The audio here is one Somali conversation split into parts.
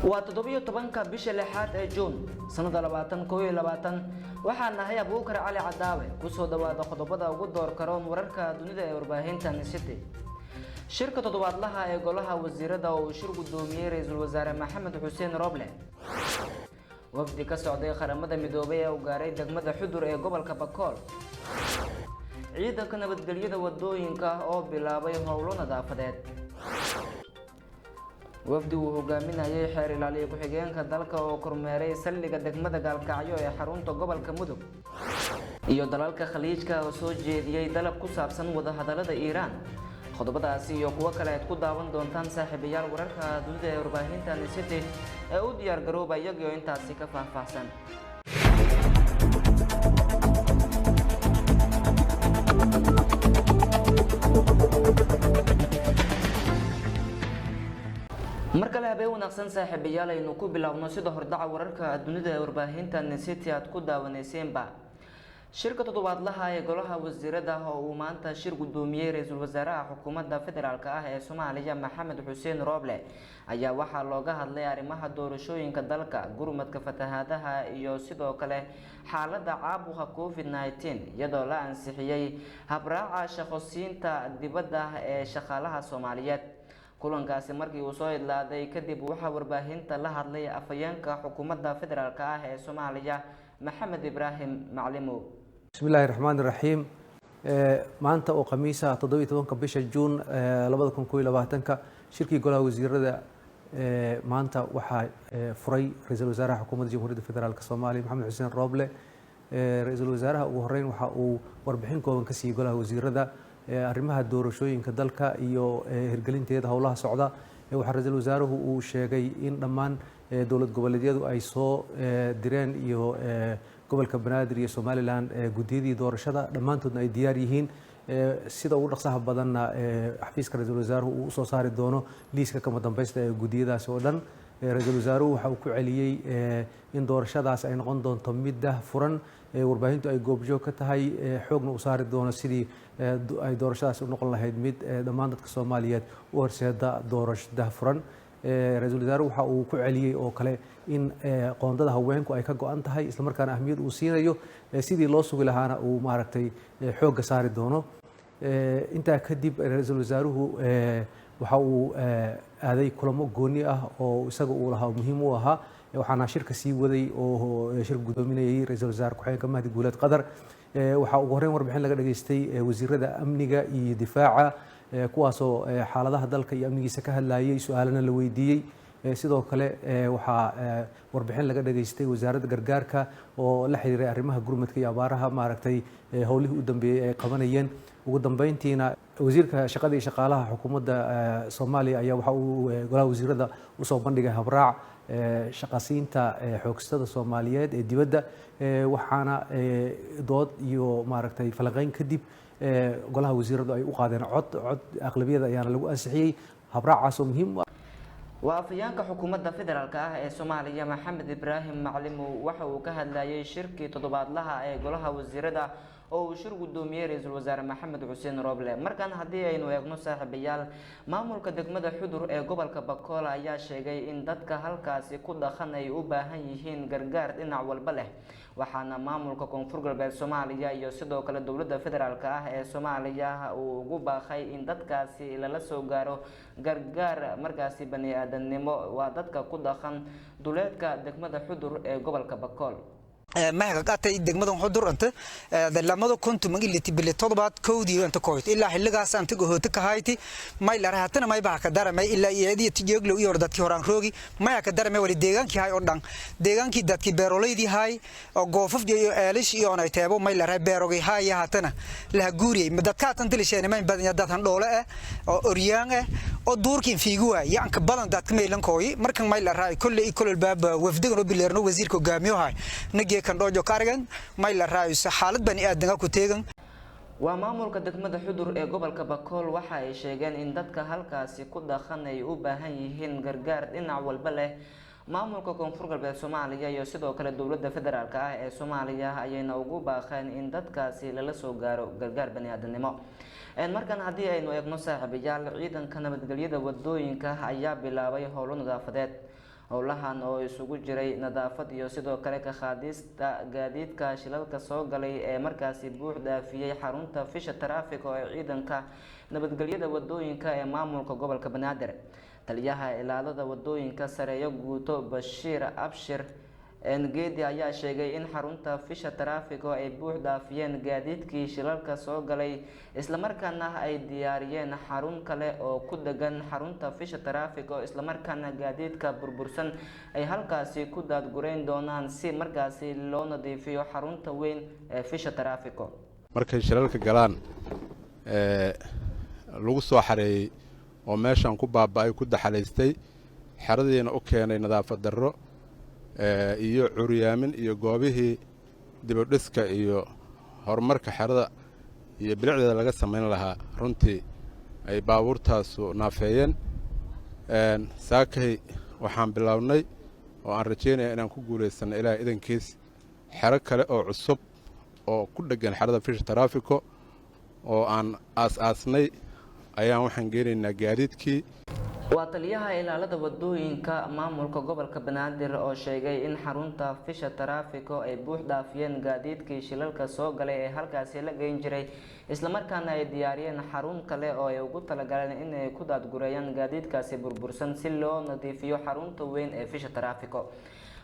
Waa 17-ka bisha lixaad ee Juun sanada 2021. Waxaan nahay Abuukar Cali Cadaawe. Kusoo dhawaada qodobada ugu door karoon wararka dunida ee warbaahinta City. Shirka toddobaadlaha ee golaha wasiirada oo uu shir guddoomiyey ra-iisul wasaare Maxamed Xuseen Roble. Wafdi ka socday Qaramada Midoobay ee u gaaray degmada Xudur ee gobolka Bakool. Ciidanka nabadgelyada wadooyinka oo bilaabay howlo nadaafadeed. Wafdi uu hogaaminayay xeer ilaaliye ku-xigeenka dalka oo kormeeray saldhigga degmada Gaalkacyo ee xarunta gobolka Mudug. Iyo dalalka Khaliijka oo soo jeediyey dalab ku saabsan wadahadalada Iiraan. Qodobadaasi iyo kuwo kale aad ku daawan doontaan, saaxiibayaal, wararka dunida ee warbaahintan City ee u diyaar garooba iyagoo intaasi ka faahfaahsan. Mar kale habeen wanaagsan, saaxiibayaal. Aynu ku biloawno sida hordhaca wararka dunida ee warbaahintan City aad ku daawaneyseenba. Shirka toddobaadlaha ee golaha wasiirada oo uu maanta shir guddoomiyey ra-iisul wasaaraha xukuumadda federaalk ah ee Soomaaliya Maxamed Xuseen Rooble ayaa waxaa looga hadlay arrimaha doorashooyinka dalka, gurmadka fatahaadaha iyo sidoo kale xaaladda caabuqa COVID-19, iyadoo la ansixiyey habraaca shaqosiinta dibadda ee shaqaalaha Soomaaliyeed. Kulankaasi markii uu soo idlaaday kadib waxaa warbaahinta la hadlay afhayeenka xukuumadda federaalk ah ee Soomaaliya Maxamed Ibraahim Maclimow. Bismi illahi raxmaan iraxiim. Maanta oo khamiisa 17-ka bisha Juun 2021-ka, shirkii golaha wasiirada maanta waxaa furay ra-iisul wasaaraha xukuumadda Jamhuuriyadda Federaalk Soomaaliya Maxamed Xuseen Rooble. Ra-iisul wasaaraha ugu horeyn waxa uu warbixin kooban ka siiyey golaha wasiirada arrimaha doorashooyinka dalka iyo hirgelinteeda howlaha socda. Waxaa ra-iisul wasaaruhu uu sheegay in dhammaan dowlad goboleedyadu ay soo direen iyo gobolka Banaadir iyo Somalilan guddiyadii doorashada, dhammaantoodna ay diyaar yihiin. Sida ugu dhaqsaha badanna xafiiska ra-iisul wasaaruhu uu usoo saari doono liiska kama dambaysta ee guddiyadaasi oo dhan. Ra-iisul wasaaruhu waxa uu ku celiyey in doorashadaas ay noqon doonto mid dah furan, warbaahintu ay goobjoog ka tahay, xoogna u saari doono sidii ay doorashadaas u noqon lahayd mid dhammaan dadka Soomaaliyeed u horseeda doorasho dah furan. Ra-iisul wasaaruhu waxa uu ku celiyey oo kale in qoondada haweenku ay ka go-an tahay, islamarkaana ahmiyad uu siinayo, sidii loo sugi lahaana uu maaragtay xoogga saari doono. Intaa kadib ra-iisul wasaaruhu waxa uu aaday kulamo gooni ah oo isaga uu lahaa muhiim u ahaa. Waxaana shirka sii waday oo shir guddoominayay ra-iisul wasaare ku-xigeenka Mahdi Guuleed Qadar. Waxaa ugu horreyn warbixin laga dhageystay wasiirada amniga iyo difaaca, kuwaasoo xaaladaha dalka iyo amnigiisa ka hadlayay, su-aalana la weydiiyey. Sidoo kale waxaa warbixin laga dhageystay wasaaradda gargaarka oo la xiriiray arrimaha gurmadka iyo abaaraha, maaragtay howlihii u dambeeyey ay qabanayeen. Ugu dambeyntiina wasiirka shaqada iyo shaqaalaha xukuumadda Soomaaliya ayaa waxa uu golaha wasiirada usoo bandhigay habraac shaqasiinta xoogstada Soomaaliyeed ee dibadda. Waxaana dood iyo maaragtay falanqeyn kadib golaha wasiiradu ay u qaadeen cod aqlabiyada, ayaana lagu ansixiyey habraacaas oo muhiim u ah. Waa afhayeenka xukuumadda federaalk ah ee Soomaaliya Maxamed Ibraahim Maclimow. Waxa uu ka hadlayay shirkii toddobaadlaha ee golaha wasiirada oo uu shir guddoomiyey ra-iisul wasaare Maxamed Xuseen Roble. Markan haddii aynu eegno, saaxiibayaal, maamulka degmada Xudur ee gobolka Bakool ayaa sheegay in dadka halkaasi ku dhaqan ay u baahan yihiin gargaar dhinac walba leh, waxaana maamulka Koonfur Galbeed Soomaaliya iyo sidoo kale dowladda federaalk ah ee Soomaaliya uu ugu baaqay in dadkaasi lala soo gaaro gargaar markaasi bani aadamnimo. Waa dadka ku dhaqan duleedka degmada Xudur ee gobolka Bakool. Mahga qatay degmadan Xudur anta 2016 bili todobaad kowdii anta koyt ilaa xilligaas anta gohoota ka hayti may la rahatana may baa ka daramay ilaa iyadii tijeeglo iyo dadkii horaan roogi may ka daramay wali deegaankii hay oo dhan, deegaankii dadkii beeroleydii hay oo goofaf iyo eelish iyo onay teebo may la rahay beerogii hay hatana la guuriyay. Dadka tan tilisheen may badan dad han dhoole ah oo oryaan ah oo duurkiin fiigu waay yaanka badan dadka meelan kooyi. Markan may la rahay kulli kulli baab wafdigan oo bileerno wasiirka hogaamiyo hay nagee kan dhoojo kaarigan may la raayso xaalad bani aadanka ku teegan. Waa maamulka degmada Xudur ee gobolka Bakool. Waxa ay sheegeen in dadka halkaasi ku dhaqan ay u baahan yihiin gargaar dhinac walba leh. Maamulka Koonfur Galbeed Soomaaliya iyo sidoo kale dowladda federaalk ah ee Soomaaliya ayayna ugu baaqeen in dadkaasi lala soo gaaro gargaar bani aadanimo. Markan haddii aynu eegno, saaxiibayaal, ciidanka nabadgelyada wadooyinka ayaa bilaabay howlo nadaafadeed. Howlahan oo isugu jiray nadaafad iyo sidoo kale ka qaadista gaadiidka shilalka soo galay ee markaasi buux dhaafiyey xarunta Fisha Taraafiko ee ciidanka nabadgelyada wadooyinka ee maamulka gobolka Banaadir. Taliyaha ilaalada wadooyinka, sareeyo guuto Bashiir Abshir Geedi, ayaa sheegay in xarunta Fisha Taraafiko ay buux dhaafiyeen gaadiidkii shilalka soo galay, islamarkaana ay diyaariyeen xarun kale oo ku degan xarunta Fisha Taraafiko, islamarkaana gaadiidka burbursan ay halkaasi ku daadgureyn doonaan si markaasi loo nadiifiyo xarunta weyn ee Fisha Taraafiko. Markay shilalka galaan lagu soo xareeyey oo meeshan ku baaba'ay, ku daxalaystay, xeradiina u keenay nadaafad darro iyo curyaamin iyo goobihii dibudhiska iyo horumarka xerada iyo bilicdeeda laga samayn lahaa runtii ay baabuurtaasu naafeeyeen. Saakay waxaan bilownay oo aan rajaynaya inaan ku guulaysanno, Ilaah idankiis, xero kale oo cusub oo ku dheggan xerada Fisha Taraafiko oo aan aas-aasnay ayaan waxaan geenaynaa gaadiidkii. Waa taliyaha ilaalada wadooyinka maamulka gobolka Banaadir oo sheegay in xarunta Fisha Taraafiko ay buux dhaafiyeen gaadiidkii shilalka soo galay ee halkaasi la geyn jiray, islamarkaana ay diyaariyeen xarun kale oo ay ugu talagaleen inay ku daadgureeyaan gaadiidkaasi burbursan si loo nadiifiyo xarunta weyn ee Fisha Taraafiko.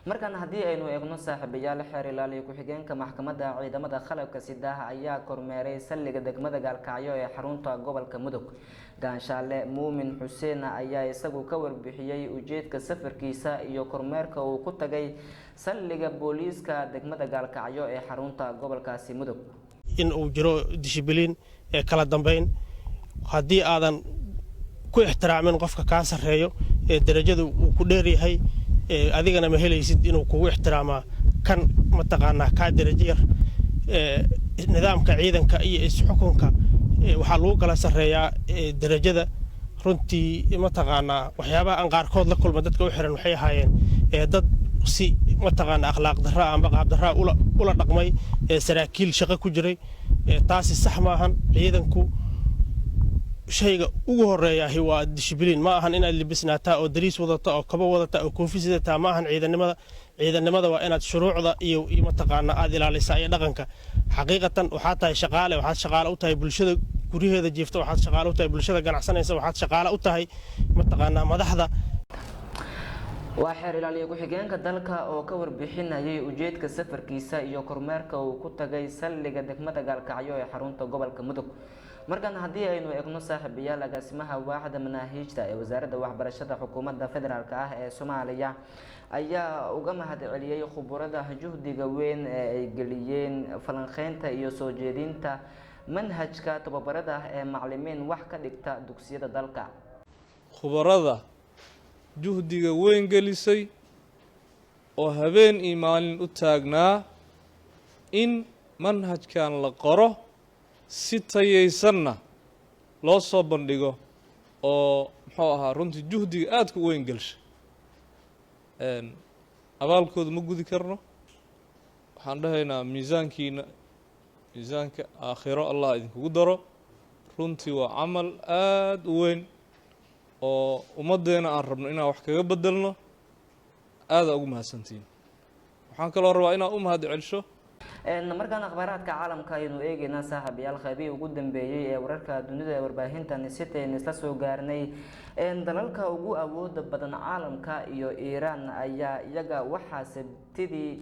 Markan haddii aynu eegno, saaxiibayaal, xeer ilaaliyo ku-xigeenka maxkamadda ciidamada qalabka sidaah ayaa kormeeray saldhigga degmada Gaalkacyo ee xarunta gobolka Mudug. Gaanshaale Muumin Xuseen ayaa isagu ka warbixiyey ujeedka safarkiisa iyo kormeerka uu ku tagay saldhigga booliiska degmada Gaalkacyo ee xarunta gobolkaasi Mudug. In uu jiro dishibiliin ee kala dambeyn, haddii aadan ku ixtiraamin qofka kaa sarreeyo ee darajada uu ku dheeryahay, adigana ma helaysid inuu kugu ixtiraamaa kan mataqaanaa kaa darajo yar. Nidaamka ciidanka iyo isxukunka waxaa lagu kala sarreeyaa darajada. Runtii mataqaanaa waxyaabaha aan qaarkood la kulma dadka u xiran waxay ahaayeen dad si mataqaanaa akhlaaq darra amba qaab darraa ula dhaqmay saraakiil shaqo ku jiray. Taasi sax maahan. Ciidanku shayga ugu horeeyaahi waa dishibiliin. Ma ahan inaad libisnaataa oo dariis wadata oo kabo wadata oo koofi sidataa, ma ahan ciidannimada. Ciidannimada waa inaad shuruucda iyo mataqaanaa aad ilaalisaa iyo dhaqanka. Xaqiiqatan waxaad tahay shaqaale. Waxaad shaqaale u tahay bulshada guryaheeda jiifta, waxaad shaqaale u tahay bulshada ganacsanaysa, waxaad shaqaale u tahay mataqaanaa madaxda. Waa xeer ilaaliye ku-xigeenka dalka oo ka warbixinayay ujeedka safarkiisa iyo kormeerka uu ku tagay saldhigga degmada Gaalkacyo ee xarunta gobolka Mudug. Markan haddii aynu eegno, saaxiibayaal, agaasimaha waaxda manaahiijta ee Wasaaradda Waxbarashada Xukuumadda Federaalk ah ee Soomaaliya ayaa uga mahad celiyey khuburada juhdiga weyn ee ay geliyeen falanqeynta iyo soo jeedinta manhajka tababarada ee macalimiin wax ka dhigta dugsiyada dalka. Khubarada juhdiga weyn gelisay oo habeen iyo maalin u taagnaa in manhajkan la qoro, si tayaysanna loo soo bandhigo, oo muxuu ahaa runtii juhdiga aadka u weyn gelshay, abaalkooda ma gudi karno. Waxaan dhahaynaa miisaankiina, miisaanka aakhiro Allah idinkugu daro. Runtii waa camal aada u weyn oo ummaddeena aan rabno inaan wax kaga bedelno. Aada ugu mahadsantihiin. Waxaan kaloo rabaa inaan u mahad celsho. Markaan akhbaaraadka caalamka aynu eegeynaa, saaxiibayaal, qaybihii ugu dambeeyey ee wararka dunida ee warbaahintan sitaynu isla soo gaarnay. Dalalka ugu awooda badan caalamka iyo Iiraan ayaa iyaga waxaa Sabtidii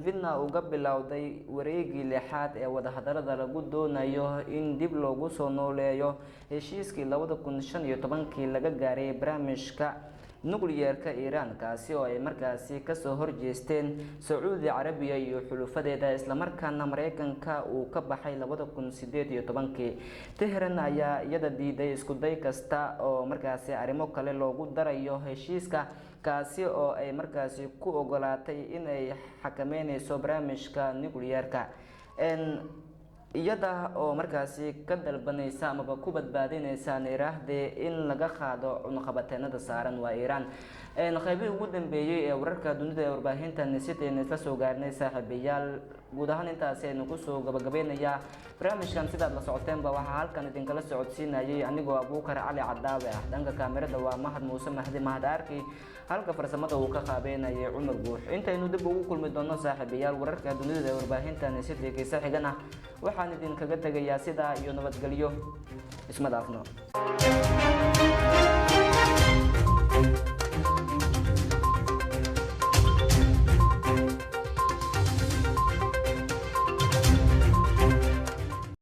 Vienna uga bilowday wareegii lixaad ee wadahadalada lagu doonayo in dib loogu soo nooleeyo heshiiskii 2015-kii laga gaaray barnaamijka nuclearka Iiraan, kaasi oo ay markaasi kasoo horjeesteen Sacuudi Carabiya iyo xulufadeeda, islamarkaana Mareykanka uu ka baxay 2018-kii. Tehran ayaa iyada diiday iskuday kasta oo markaasi arrimo kale loogu darayo heshiiska, kaasi oo ay markaasi ku ogolaatay inay xakameyneyso barnaamijka nuclearka, iyada oo markaasi ka dalbanaysa amaba ku badbaadinaysa niraahdee in laga qaado cunaqabateenada saaran waa Iiraan. Qaybihii ugu dambeeyey ee wararka dunida ee warbaahintan sitaynu isla soo gaarnay, saaxiibayaal. Guud ahaan intaasi aynu kusoo gabagabeynayaa barnaamijkan. Sidaad la socoteenba, waxaa halkan idinkala socodsiinayay anigoo Abuukar Cali Cadaawe ah. Dhanka kaamirada waa Mahad Muuse Mahdi, Mahad Arki, halka farsamada uu ka qaabeynayay Cumar Guux. Intaynu dib ugu kulmi doono, saaxiibayaal, wararka dunida ee warbaahintan si xiisa xigan ah, waxaan idinkaga tegayaa sidaa iyo nabadgelyo. Isma dhaafno.